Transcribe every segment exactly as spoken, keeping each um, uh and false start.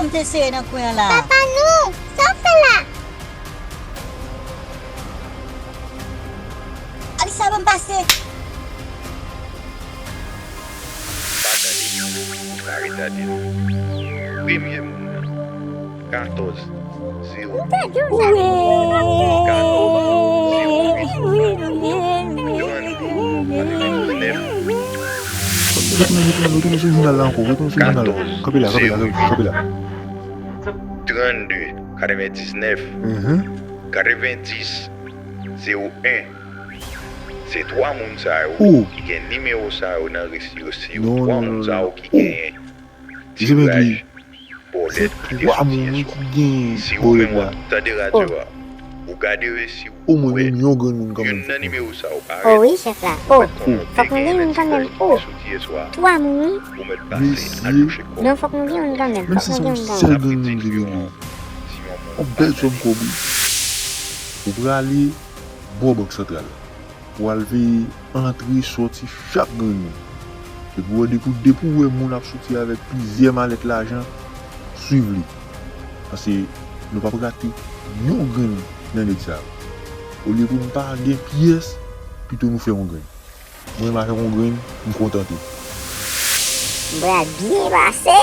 Te sere nan kwen an la. Papa, non! Sa w fè la? Alisa, ban m pase. Pa tande, ou ka retade l. Premye moun nan, katòz zewo. Ou tande w sa? Katòz zewo uit. Retourne sou jounal la ankò, retourne sou jounal la. Kanpe la, kanpe la, kanpe la. Trannde, katrevendiznèf, katrevendis, zewo en. Se twa moun sa yo ki gen nimewo sa yo nan resi yo. Se yo twa moun sa yo ki genyen tiraj bòlèt ki te soti yè swa. Si ou menm w ap tande radyo a, ou gade resi w, ou wè youn nan nimewo sa yo parèt. O wi, chèf la. O, fòk nou gen youn kanmenm. O, twa moun, wi. Ou mèt pase al chèche kò w. Non, fòk nou gen youn kanmenm. Fòk nou gen youn kanmenm. Menm si se yon sèl grenn moun ki gen yon bèl sòm kòb, wi. Ou prale bò Bank Santral. Pou al veye antre sòti chak grenn moun. Epi w wè depi, depi w wè moun ap soti avèk plizyè malèt lajan, swiv li. Paske nou p ap rate yon grenn nan nèg sa yo. Olye pou n pa gen pyès, pito nou fè yon grenn. Mwen menm avèk yon grenn, m kontante. M pral byen pase.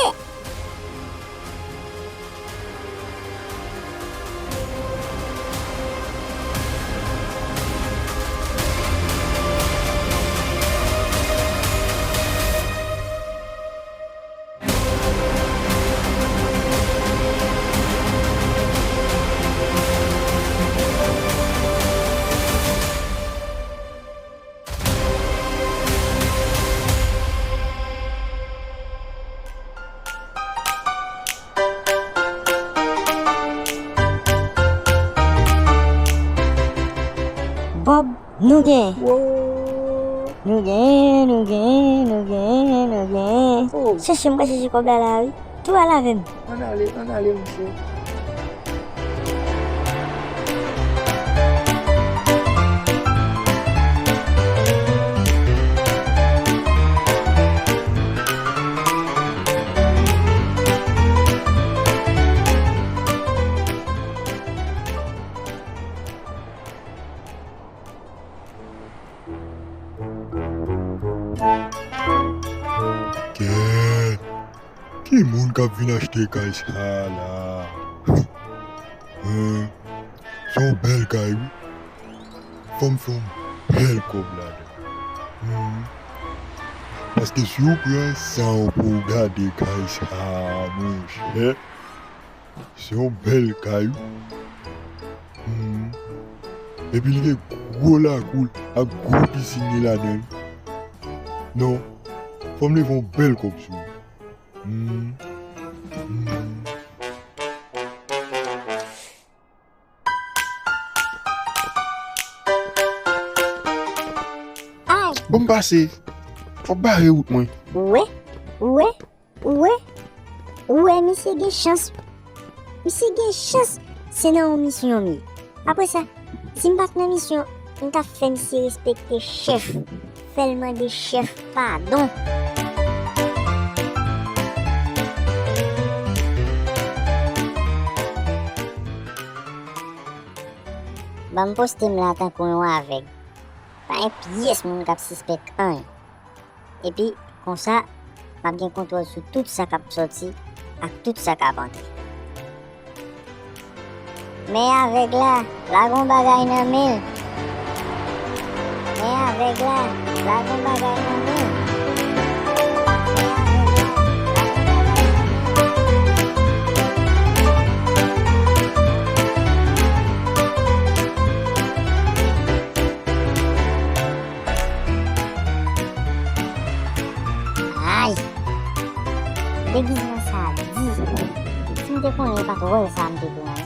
Bòb, nou genyen. Wo! Nou genyen, nou genyen, nou genyen, nou genyen. Oh. Chèche m, m ka chèche kòb la la, wi. Tou al avè m. Ann ale, ann ale, monchè. Kèt! Ki moun k ap vin achte kay sa a la? Hen, se yon bèl kay, wi. Fò m fè yon bèl kòb ladan. Hmm. Paske si w pran san w pou w gade kay sa a, monchè, se yon bèl kay, wi. Hmm. Epi li gen gwo lakou l ak gwo pisin li ladan l. Non, fò m leve yon bèl kòb sou li. Hmm. Hmm. Ay! Bon, m pase. Fò w bare wout mwen. Ou wè? Ou wè? Ou wè? Ou wè, misye gen chans. Misye gen chans se nan yon misyon m ye. Apre sa, si m pa t nan misyon, m t ap fè misye respekte chèf. Fè l mande chèf padon. Ban m poste m la tankou yon avèg. Pa gen pyès moun k ap sispèk anyen. Epi, konsa, m ap gen kontwòl sou tout sa k ap sòti ak tout sa k ap antre. Men avèg la, lage yon bagay nan men l. Men avèg la, lage yon bagay nan men l. Ay! Degizman sa a di. Si m te konnen e pa t wòl sa a m te pran.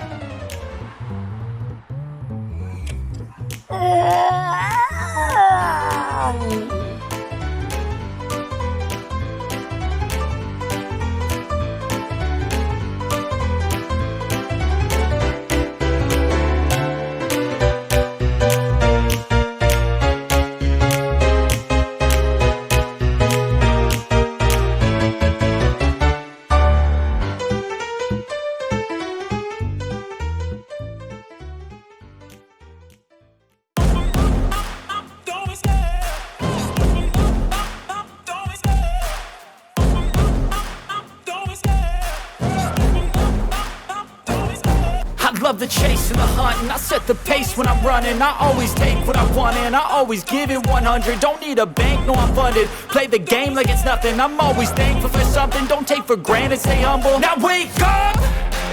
Of the chase and the hunt, and I set the pace when I'm running. I always take what I want, and I always give it one hundred. Don't need a bank, no, I'm funded. Play the game like it's nothing. I'm always thankful for something. Don't take for granted, stay humble. Now wake up!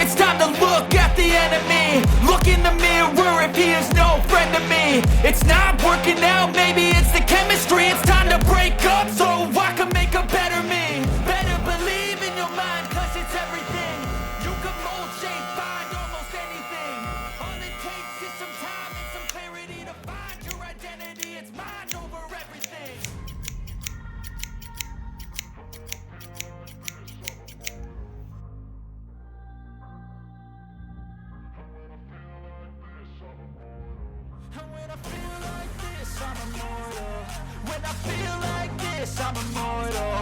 It's time to look at the enemy. Look in the mirror if he is no friend to me. It's not working out, maybe it's the chemistry. It's time to break up so I can make a better me. Better believe in your mind, 'cause it's everything. You can mold, shape, find almost anything. All it takes is some time and some clarity to find your identity. It's mind over everything. And when I feel like this, I'm immortal. When I feel like this, I'm immortal.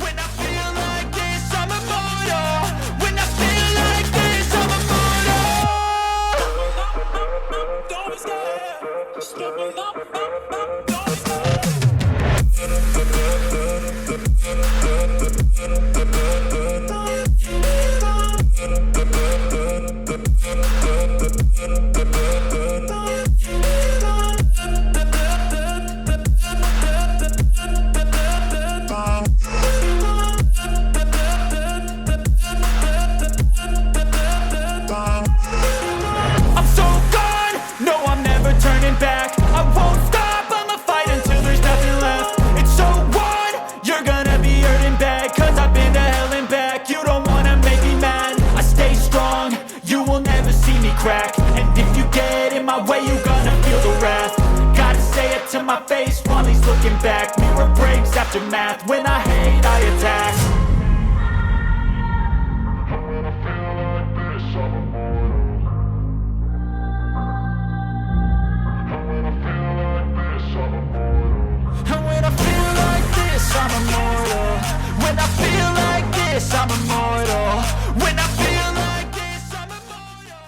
When I feel like this, I'm immortal. When I feel like this, I'm immortal. Don't be scared. Don't be scared. I'm so gone, no, I'm never turning back. I won't stop, I'ma fight until there's nothing left. It's so on, you're gonna be hurting bad, 'cause I've been to hell and back. You don't wanna make me mad, I stay strong, you will never see me crack. And if you get in my way, you gonna feel the wrath. Gotta say it to my face while he's looking back. Mirror breaks, aftermath, when I hate, I attack. And when I feel like this, I'm immortal. And when I feel like this, I'm immortal. And when I feel like this, I'm immortal. When I feel like this, I'm immortal. When I feel like this, I'm immortal.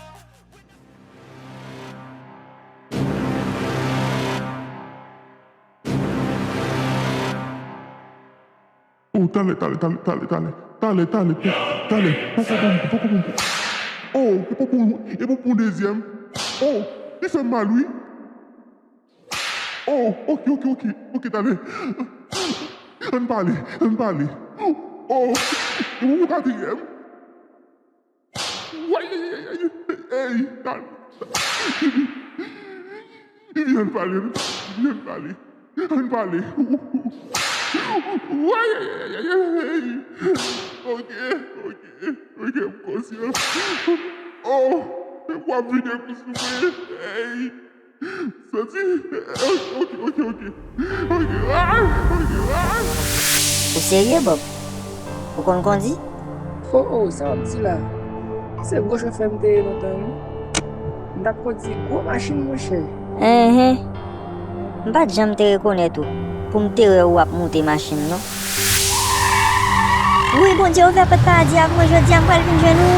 Oh, talè, talè, talè, talè, talè, talè, talè, talè, poko bon, poko bon. Oh, e pa bon, e pa bon dezyèm. Oh, li fè m mal, wi. Oh, ok, ok, ok, ok, talè. Ann pale, ann pale. Oh, e pa bon katriyèm. Woy, ey, ey, ey, ey, ey, talè. Vini, ann pale, vini, ann pale. Ann pale. Woy, ey, ey, ey, ey. Ok, ok, ok, m konsyan. Oh, w ap vide kou sou mwen. Ey. Santi. Ok, ok, ok. Ok, ah, ok, ah. Ou serye, Bob? Ou konn kondi? Oh, oh, sa w ap di la? Se gwo chofè m te ye lontan, wi. M t ap kondi gwo machin, monchè. Enhen. M pa t janm te rekonèt ou pou m te wè ou ap moute machin, non. Wi, Bondye ouvè pòt paradi a pou mwen jodi a, m pral vin jwenn ou.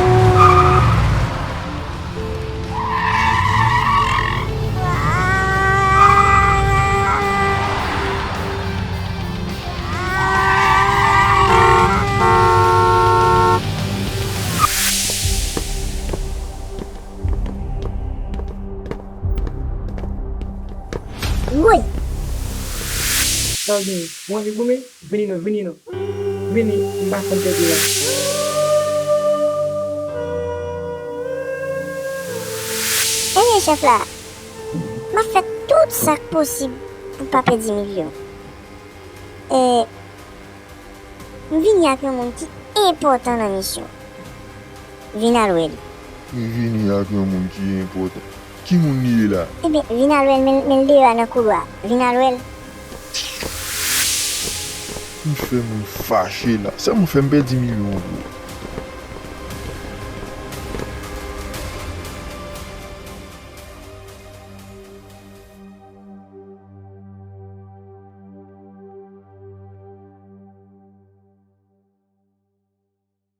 Woy! Sa w genyen? Ou anvi goumen? Vini non, vini non. Vini, m pa konn pèdi la. Ebyen, chèf la, m ap fè tout sa k posib pou pa pèdi milyon. E, m vini ak yon moun ki enpòtan nan misyon. Vin al wè l. M vini ak yon moun ki enpòtan. Ki moun li ye la? Ebyen, vin al wè l, men, men l deyò a nan koulwa. Vin al wè l. M fè moun fache la. Sèlman fè m pèdi milyon an, bro.